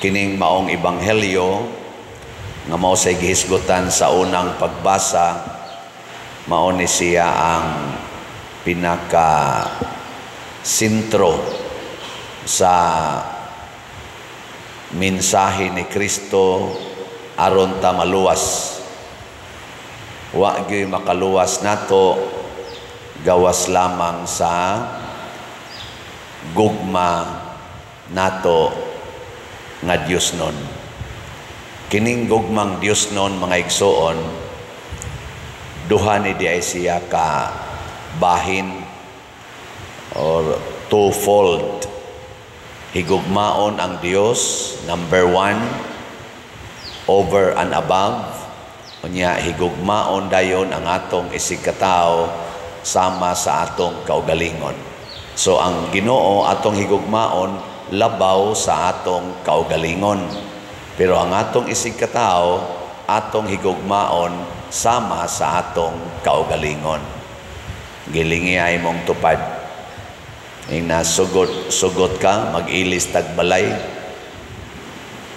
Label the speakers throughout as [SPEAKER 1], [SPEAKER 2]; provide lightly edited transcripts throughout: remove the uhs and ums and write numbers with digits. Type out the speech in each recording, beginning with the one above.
[SPEAKER 1] Kining maong ebanghelyo nga mao say gihisgutan sa unang pagbasa, mao ni siya ang pinaka sentro sa mensahe ni Kristo aron ta maluwas. Wa gyud makaluwas nato gawas lamang sa gugma nato nga Dios nun. Kining gugmang Dios nun, mga igsoon, duha ni diay siya ka bahin or twofold. Higugmaon ang Dios, number one, over and above. Unya, higugmaon dayon ang atong isigkatawo sama sa atong kaugalingon. So ang Ginoo atong higugmaon labaw sa atong kaugalingon. Pero ang atong isigkatawo atong higugmaon sama sa atong kaugalingon. Gilingi ay mong tupad. Ing nasugot, sugot ka, mag-ilis tagbalay.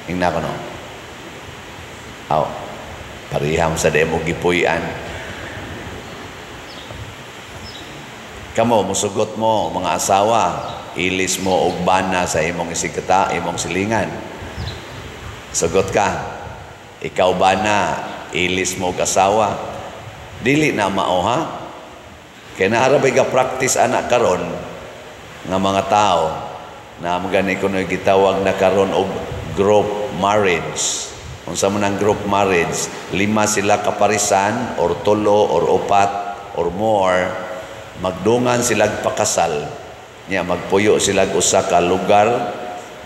[SPEAKER 1] Ingna ko no. Aw, pariham sa demo gipuy-an. Kamo, musugot mo, mga asawa, ilis mo og bana sa imong isigkata, imong silingan. Sugot ka. Ikaw bana, ilis mo og asawa. Dili na mao ha. Kaya naara bay ga practice anak karon nga mga tao na magani kuno gitawag na karon og group marriage. Unsa man ang group marriage? Lima sila kaparisan or tulo or upat or more, magdungan sila pakasal. Nya magpuyo sila usa ka lugar,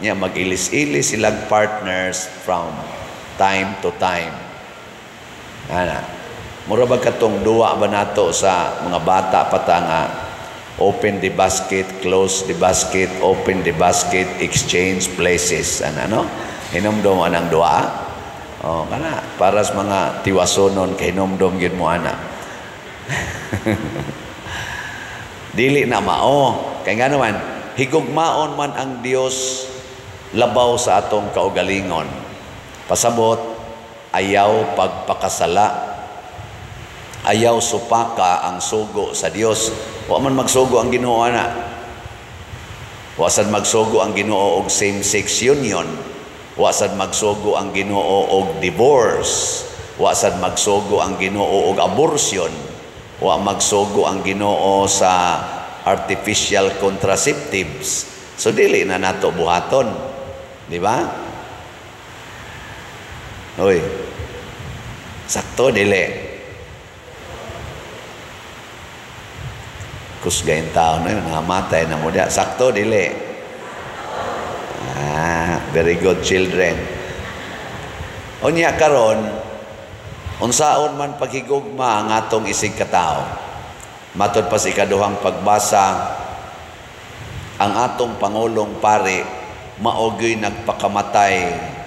[SPEAKER 1] nya magilis-ilis sila partners from time to time. Ana. Mura ba katong duwa ba nato sa mga bata pa ta nga open the basket, close the basket, open the basket, exchange places. Ana no? Hinumdum anang duwa. Oh, kana para sa mga tiwasonon kay hinumdum gyud mo ana. Dili na mao. Kay ngano man, higugmaon man ang Dios labaw sa atong kaugalingon. Pasabot, ayaw pagpakasala. Ayaw supaka ang sugo sa Dios. Wa man magsugo ang Ginoo ana. Wa sad magsugo ang Ginoo og same-sex union. Wa sad magsugo ang Ginoo og divorce. Wa sad magsugo ang Ginoo og abortion. Wa magsugo ang Ginoo sa artificial contraceptives. So dili na nato buhaton. Di ba? Hoy. Sakto dili. Kusgayin tao na yun, namatay na mo diya. Sakto dili. Ah, very good children. Unya karon, unsaon man paghigugma ang atong isig katao. Matod pa sa ikaduhang pagbasa, ang atong pangulong pari maogoy nagpakamatay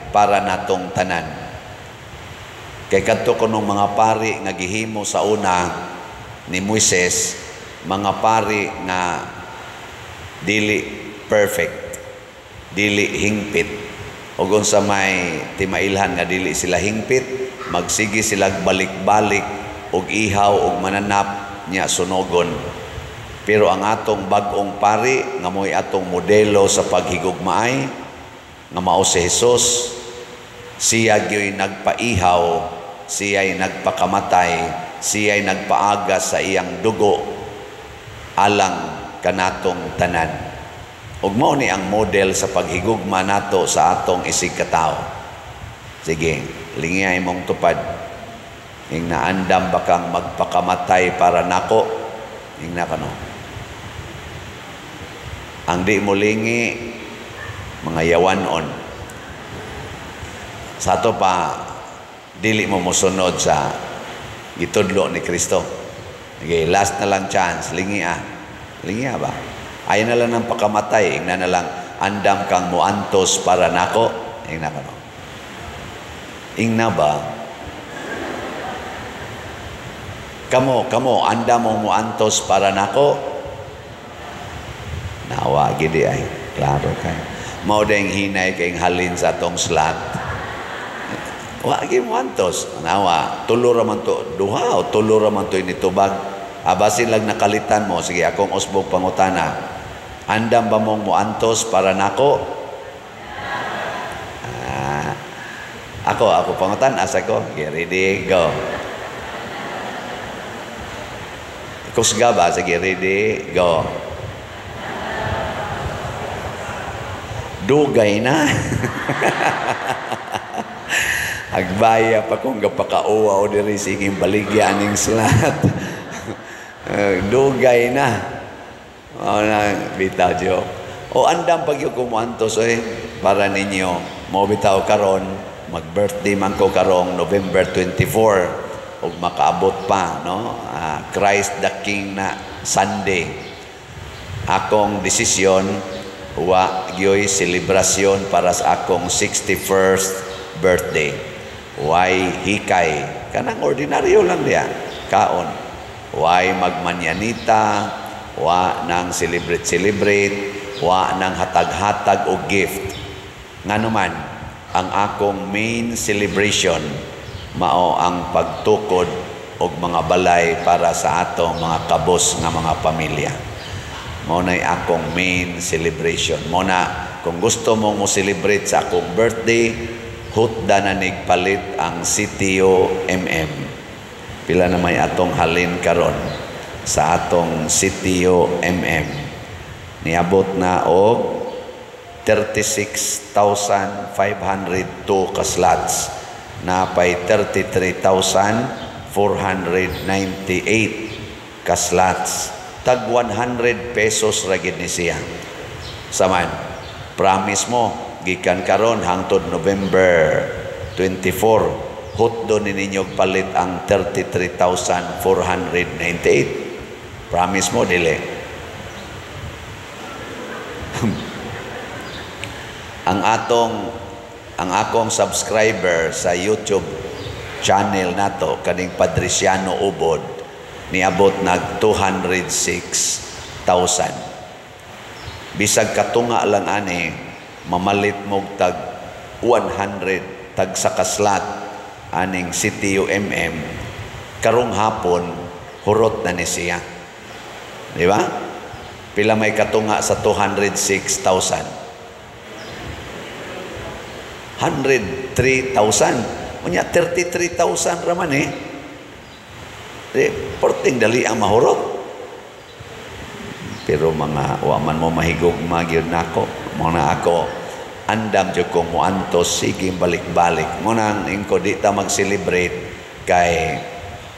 [SPEAKER 1] para natong tanan. Kay kadto kunong mga pari nga gihimo sa una ni Moises, mga pari nga dili perfect, dili hingpit. Ug unsa may timailhan nga dili sila hingpit, magsige sila balik-balik og ihaw og mananap nya sunogon. Pero ang atong bag-ong pari nga mo'y atong modelo sa paghigugmaay nga mao si Jesus, siya gyoy nagpaihaw, siya'y nagpakamatay, siya'y nagpaagas sa iyang dugo alang kanatong tanan. Ug mao ni ang model sa paghigugma nato sa atong isig katawo. Sige, lingiyay mong tupad. Ing naandam ba kang magpakamatay para nako? Ing na kano. Ang di mo lingi, mga yawanon. Sa ato pa, dili mo mosunod sa gitudlo ni Kristo. Okay, last na lang chance, lingi ah. Lingi ah ba? Ayaw na lang ng pakamatay, ingna na lang, andam kang muantos para nako. Ingna ka no. Ingna ba? Kamo, kamo, andam mo muantos para nako. Nawa, gidi ay. Klaro kay. Mao ding hinay kay halin sa atong slot. Wa gyud moantos. Nawa, tulo ra man to, duha o tulo ra man to initubag. Abasin lang nakalitan mo, sige, akong usbong pangutana. Andam ba mong moantos para nako? Ah, ako pangutan, asa ko? Okay, ready, go. Kusga ba? Sige, ready, go. Dugay na. Agbaya pa kung gapakauwa o diri sige baligya aning slat. Dugay na. O na, bitaw joke. O andam pag yung kumuantos eh, para ninyo. Mo bitaw karon, mag-birthday man ko karong November 24 ug makaabot pa, no? Christ the King na Sunday. Akong desisyon wa gyoy selebrasyon para sa akong 61st birthday. Why hikay? Kanang ordinaryo lang diya. Kaon. Why magmanyanita? Wa nang celebrate-celebrate? Wa nang hatag-hatag o gift? Nganuman, ang akong main celebration mao ang pagtukod og mga balay para sa atong mga kabos nga mga pamilya. Mao na'y akong main celebration. Mao na, kung gusto mong mo-celebrate sa akong birthday, hutda na nigpalit ang CTO MM. Pila na may atong halin karon sa atong CTO MM. Niabot na og 36,502 ka slots. Napay 33,498 ka slots. Tag 100 pesos ra gid ni siya. Saman, promise mo, gikan karon hangtod November 24, hutdo ni ninyo palit ang 33,498. Promise mo, dili. Ang akong subscriber sa YouTube channel nato, kaning Padriciano Ubod, niabot nag 206,000. Bisag katunga lang ani, mamalit mog tag 100 tag sa kaslat aning CTUMM, karong hapon hurot na ni siya. Di ba? Pila may katunga sa 206,000? 103,000. Unya 33,000 raman eh. Di, porting dali ang mahurot. Pero mga waman mo mahigugma gyud nako. Mo na ako andam jud ko moantos sige balik-balik. Mo nang ingko di ta mag-celebrate kay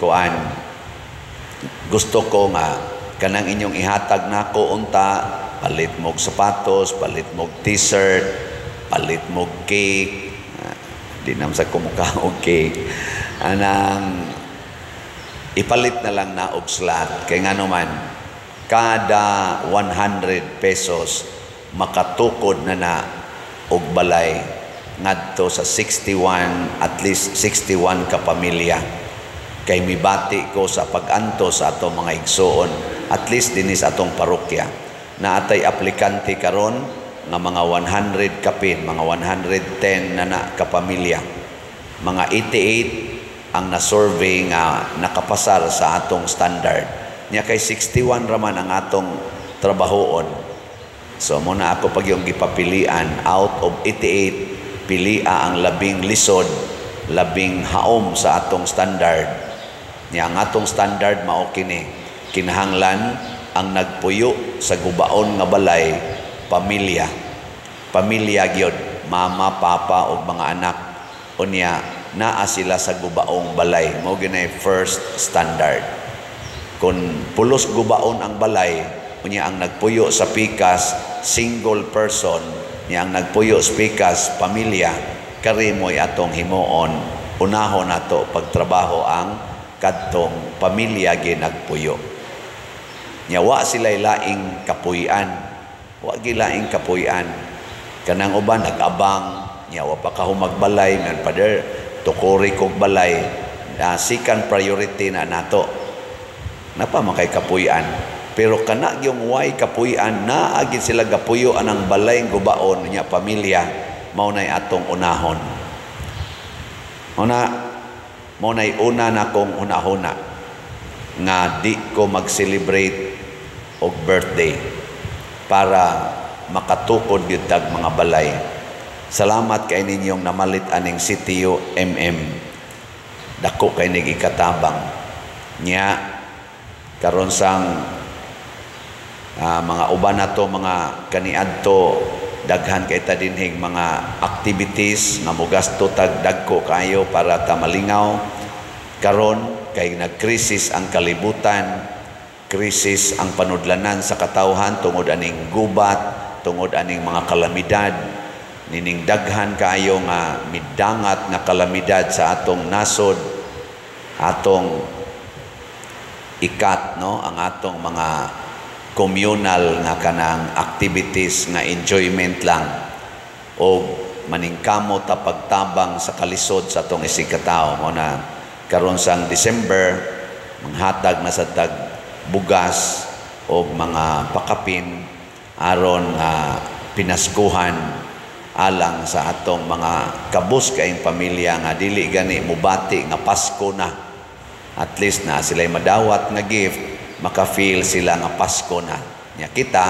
[SPEAKER 1] kuan. Gusto ko nga kanang inyong ihatag nako unta, palit mog sapatos, palit mog t-shirt, palit mog cake. Di nam sa kumukha og cake. Anang ipalit na lang na og slot kay ngano man kada 100 pesos makatukod na na og balay ngadto sa 61, at least 61 ka pamilya. Kay mibati ko sa pag-antos sa atong mga igsoon, at least dinhi sa atong parokya. Naatay aplikante karon nga mga 100 kapin, mga 110 na na kapamilya. Mga 88 ang na-survey nga nakapasar sa atong standard. Nya kay 61 raman ang atong trabahoon. So muna ako pag yung gipapilian, out of 88, pilia ang labing lisod, labing haom sa atong standard. Nya ang atong standard mao kini, kinahanglan ang nagpuyo sa gubaon nga balay, pamilya. Pamilya gyud, mama, papa ug mga anak. Unya naa sila sa gubaong balay. Mao gyud first standard. Kung pulos gubaon ang balay, unya ang nagpuyo sa pikas single person, niya ang nagpuyo sa pikas pamilya, kari mo'y atong himuon, unahon nato pagtrabaho ang kadtong pamilya ginagpuyo. Nya wa sila'y laing kapuy-an. Wa gilaing kapuy-an. Kanang uban nag-abang, nya wa pa kahumagbalay, man pader tukuri kog balay. Second priority na nato. Napa man kay kapuy-an. Pero kana yung way kapuy-an, naa gyud sila gapuyo anang balay gubaon nya pamilya, mao nay atong unahon. Una, mao nay una na kong hunahuna nga di ko mag-celebrate og birthday para makatukod gyud tag mga balay. Salamat kay ninyong namalit aning CTU MM. Dako kay nig ikatabang. Nya karon sang mga uban nato mga kaniadto, daghan kay ta dinhing mga activities nga mogasto tag dagko kayo para ta malingaw. Karon kay nagkrisis ang kalibutan, krisis ang panudlanan sa katawhan tungod aning gubat, tungod aning mga kalamidad, nining daghan kaayo nga midangat nga kalamidad sa atong nasod, atong ikat, no, ang atong mga communal nga kanang activities nga enjoyment lang o maningkamot ta pagtabang sa kalisod sa atong isig katao. Mo na karon sang December, manghatag na sa tag bugas o mga pakapin aron nga pinaskuhan alang sa atong mga kabus kaayong pamilya nga dili gani mubati nga Pasko na. At least na sila madawat nga gift, maka-feel sila nga Pasko na. Nya kita,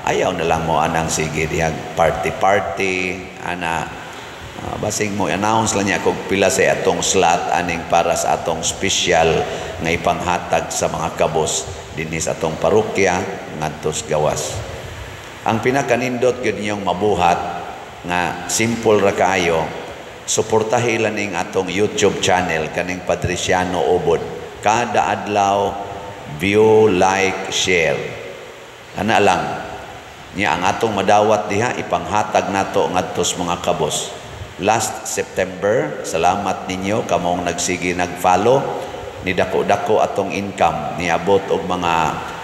[SPEAKER 1] ayaw na lang mo anang sige dihag party party ana, basing mo announce lang niya kung pila sa atong slot aning para sa atong special nga ipanghatag sa mga kabos dinhi sa atong parokya ngadto sa gawas. Ang pinakanindot gyud ninyong mabuhat nga simple ra kaayo, suportahi lang ning atong YouTube channel kaning Padriciano Ubod. Kada adlaw, view, like, share. Ana lang. Nya ang atong madawat diha, ipanghatag nato ngadto sa mga kabos. Last September, salamat ninyo kamong nagsige nag-follow, ni dako-dako atong income, niabot og mga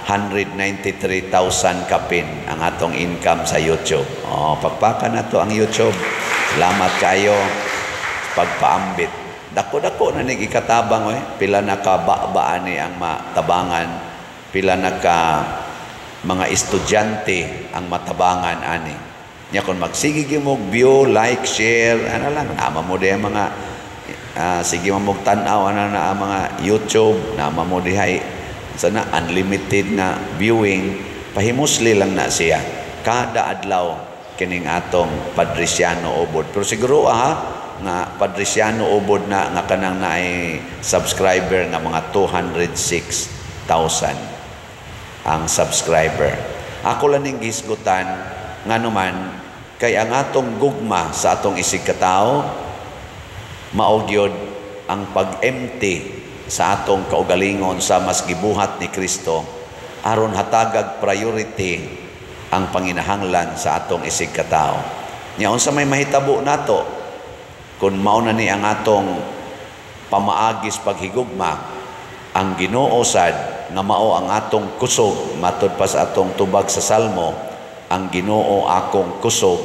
[SPEAKER 1] 193,000 kapin ang atong income sa YouTube. Oh, pagpakan nato ang YouTube. Salamat kayo pagpaambit. Dako-dako na nig ikatabang oy. Pila na ka ba ani ang matabangan, pila na ka mga estudyante ang matabangan ani. Nya kon magsige gyud mo view, like, share, ano lang, nama mo diha mga sige mo tan-aw ana na ang mga YouTube, nama mo dihay sana unlimited na viewing, pahimusli lang na siya kada adlaw kining atong Padriciano Ubod. Pero siguro nga Padriciano Ubod na nga kanang naay subscriber nga mga 206,000 ang subscriber. Ako lang ning gisgutan, nganuman kay ang atong gugma sa atong isig katao mao gyud ang pag-empty sa atong kaugalingon sa mas gibuhat ni Kristo aron hatagag priority ang panginahanglan sa atong isig katao. Nya unsa may mahitabo nato kung mao na ni ang atong pamaagis paghigugma? Ang Ginoo sad nga mao ang atong kusog, matud pa sa atong tubag sa Salmo, "Ang Ginoo akong kusog,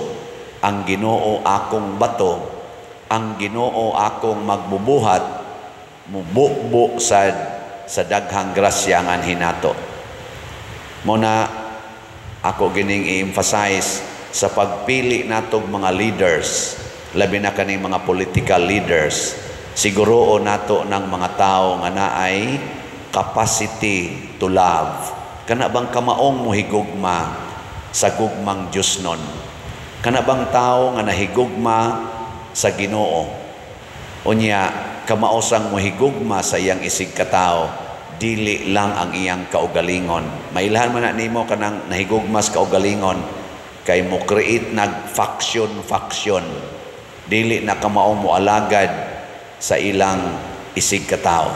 [SPEAKER 1] ang Ginoo akong bato, ang Ginoo akong magbubuhat," mububo sad sa daghang grasya nga hinato. Mo na ako gining i-emphasize sa pagpili natog mga leaders, labi na kaning mga political leaders, siguro nato ng mga tao nga naay capacity to love. Kana bang kamaong mohigugma sa gugmang Dios nun? Kana bang tao nga nahigugma sa Ginoo? Unya kamao sang mohigugma sa iyang isig katao, dili lang ang iyang kaugalingon. Mailhan man na nimo kanang nahigugma sa kaugalingon kay mo create nag faction faction. Dili na kamao mo alagad sa ilang isig katao.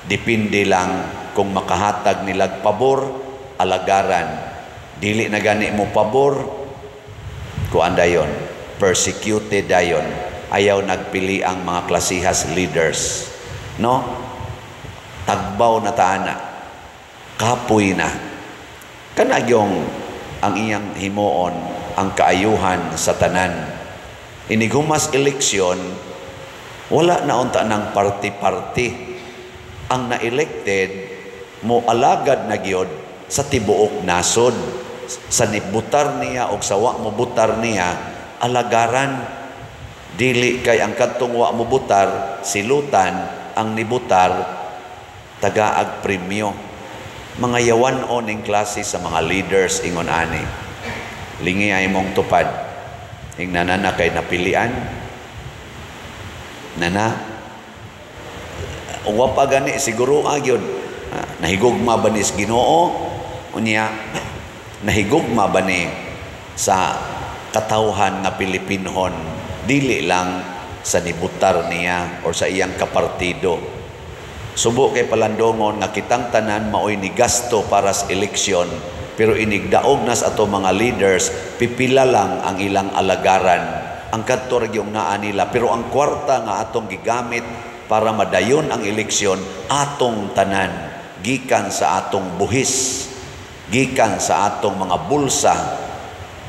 [SPEAKER 1] Depende lang kung makahatag nilag pabor, alagaran. Dili na gani mo pabor, kuan dayon, persecuted dayon. Ayaw nagpili ang mga klasihas leaders. No? Tagbaw na taana. Kapoy na. Kanagyong ang iyang himuon ang kaayuhan sa tanan. Inighumas eleksyon, wala na unta ng party-party. Ang na-elected, mo alagad na gyud sa tibuok nasod, sa nibutar niya og sa wa mo butar niya, alagaran. Dili kay ang kadtong wa mo butar silutan, ang nibutar tagaag premyo. Mga yawan-on ning klase sa mga leaders ingon ani. Lingi ay mong tupad. Ingna na kay napilian nana. Wa pa gani siguro gyud nahigugma ba ni sa Ginoo, unya nahigugma ba ni sa katawhan nga Pilipinhon, dili lang sa nibutar niya or sa iyang kapartido. Subo kay palandongon nga kitang tanan maoy ni gasto para sa eleksyon, pero inigdaog nas ato mga leaders, pipila lang ang ilang alagaran, ang kadto ra yung naa nila, pero ang kwarta nga atong gigamit para madayon ang eleksyon, atong tanan, gikan sa atong buhis, gikan sa atong mga bulsa.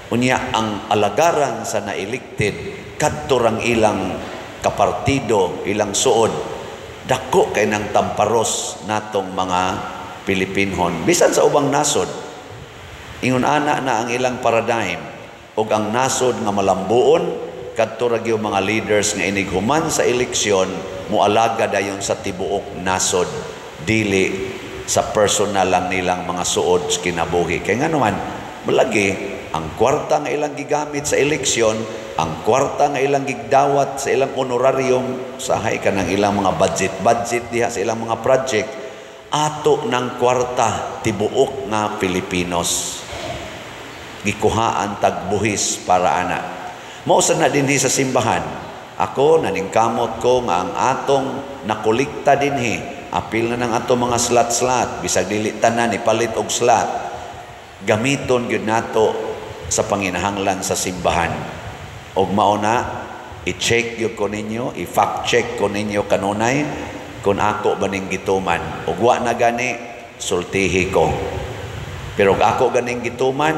[SPEAKER 1] Unya ang alagaran sa na-elected, kadto rang ilang kapartido, ilang suod. Dako kay ng tamparos natong mga Pilipinhon bisan sa ubang nasod. Ingon ana na ang ilang paradigm, ug ang nasod nga malambuon, kadto ra gyud mga leaders nga inig human sa eleksyon moalaga dayon sa tibuok nasod, dili sa personal lang nilang mga suod sa kinabuhi. Kay ngano man, malagi ang kwarta nga ilang gigamit sa eleksyon, ang kwarta nga ilang gigdawat sa ilang honorarium, sahay ka ng ilang mga budget-budget diha sa ilang mga project, ato ng kwarta tibuok nga Pilipinos. Gikuhaan tagbuhis para ana. Mao sad na dinhi sa simbahan. Ako naningkamot ko nga ang atong nakolekta dinhi, apil na ng atong mga slot-slot, bisag dili tanan ipalit og slot, gamiton gyud nato sa panginahanglan sa simbahan. Og mao na, i-check gyud ko ninyo, i-fact check ko ninyo kanunay kung ako ba ning gituman. Og wa na gani, sultihi ko. Pero og ako ganing gituman,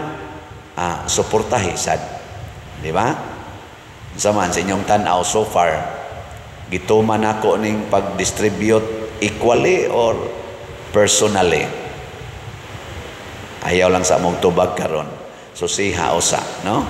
[SPEAKER 1] suportahi sad. Di ba? Saman sa inyong tan-aw so far, gituman ako ning pag-distribute equally or personally? Ayaw lang sa among tubag karon. So siha usa, no?